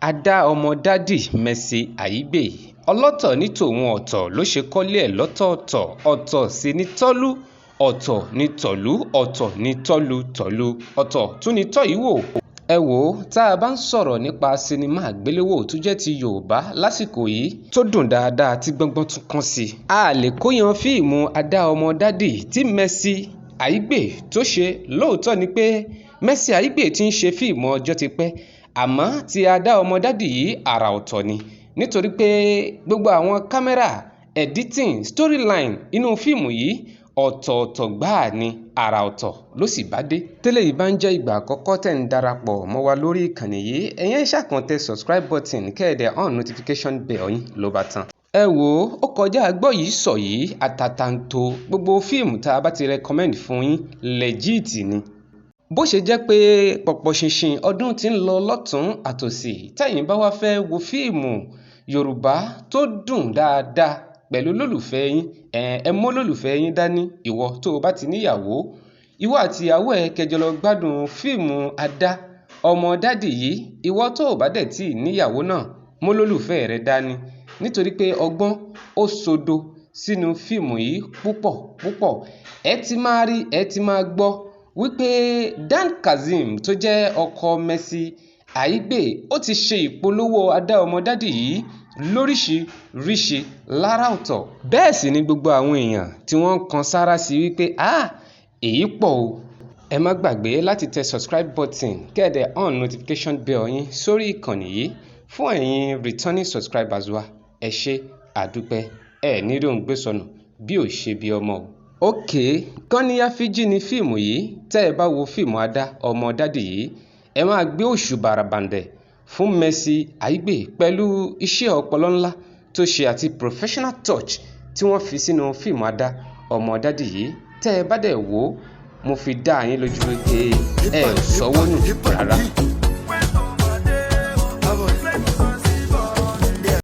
Adá ọmọ Daddy Mercy Aigbe ọlọ́tọ̀ ní tòun, ọ̀tọ̀ ló ṣe kọ́lé ẹ̀ lọ́tọ̀ọ̀tọ̀, ọ̀tọ̀ sì ní tọ́lú, ọ̀tọ̀ ní tọ̀lú, ọ̀tọ̀ ní tọ́lú tọ̀lú, ọ̀tọ̀ tún ní tọ́ìwò. Ẹ wò ó, tá a bá ń sọ̀rọ̀ nípa sinimá àgbéléwò tó jẹ́ ti Yorùbá lásìkò yìí tó dùn dáadáa tí gbọ́ngbọ́n tún kàn sí, a lè kóyan fíìmù Adá ọmọ Daddy tí Mercy Aigbe tó ṣe. Lóòótọ́ ni pé Mercy Aigbe ti ń ṣe fíìmù ọjọ́ ti pẹ́, àmọ́ tí Adá ọmọ Daddy yìí, àrà ọ̀tọ̀ ni, nítorí pé gbogbo àwọn kámẹ́rà, editing, storyline inú fíìmù yìí, ọ̀tọ̀ọ̀tọ̀ gbáà ni, àrà ọ̀tọ̀ ló sì bá dé. Tẹ́lẹ̀ yìí bá ń jẹ́ ìgbà àkọ́kọ́ tẹ̀ ń darapọ̀ mọ́ wa lórí ìkànnì yìí, ẹ̀yẹn ṣàkàn tẹ subscribe button, kẹ́ẹ̀dẹ̀ on notification bell yín, ló bá tán. Ẹ wò ó, ó kọjá gbọ́ yìí sọ yìí àtàtàǹtò. Gbogbo fíìmù tá a bá ti recommend fún yín, legit ni. Bó ṣe jẹ́ pé pọ̀pọ̀ ṣinṣin ọdún tí ń lọ lọ́tún àtòsí, tẹ̀yin bá wá fẹ́ wo fíìmù Yorùbá tó dùn dáadáa pẹ̀lú olólùfẹ́ yín, ẹ mú olólùfẹ́ yín dání. Ìwọ tó o bá ti níyàwó, ìwọ àti ìyàwó ẹ kẹjọ lọ gbádùn fíìmù Adá ọmọ Daddy yìí. Ìwọ tó o bá dẹ̀ tí ì níyàwó náà, mú olólùfẹ́ rẹ dání, nítorí pé ọgbọ́n ó sodo sínú fíìmù yìí púpọ̀ púpọ̀. Ẹ ti máa rí, ẹ ti máa gbọ́ wípé Dan Kazeem tó jẹ́ ọkọ Mercy Aigbe, ó ti ṣe ìpolówó Adá ọmọ Daddy yìí lóríṣiríṣi lára ọ̀tọ̀. Bẹ́ẹ̀ sì ni gbogbo àwọn èèyàn tí wọ́n ń kan sáárá sí wípé, "Ah, èyí pọ̀ o." Ẹ má gbàgbé láti tẹ subscribe button, kẹ́ẹ̀dẹ̀ on notification bell yín sórí ìkànnì yìí. Fún ẹ̀yin returning subscribers wa, ẹ ṣé àdúpẹ́. Ẹ ní rí òun gbé sọnù bí ò ṣe bí ọmọ o. Ok, kọ́níyáfíjì ni fíìmù yìí. Tẹ́ ẹ bá wo fíìmù Adá ọmọ Daddy yìí, ẹ máa gbé òṣùbà ràbàǹdẹ̀ fún Mercy Aigbe pẹ̀lú iṣẹ́ ọpọlọ ńlá tó ṣe àti professional touch tí wọ́n fi sínú fíìmù Adá ọmọ Daddy yìí. Tẹ́ ẹ bá dẹ̀ wò ó, mo fi dá yín lójú wípé ẹ ò sọ́wọ́ nù rárá.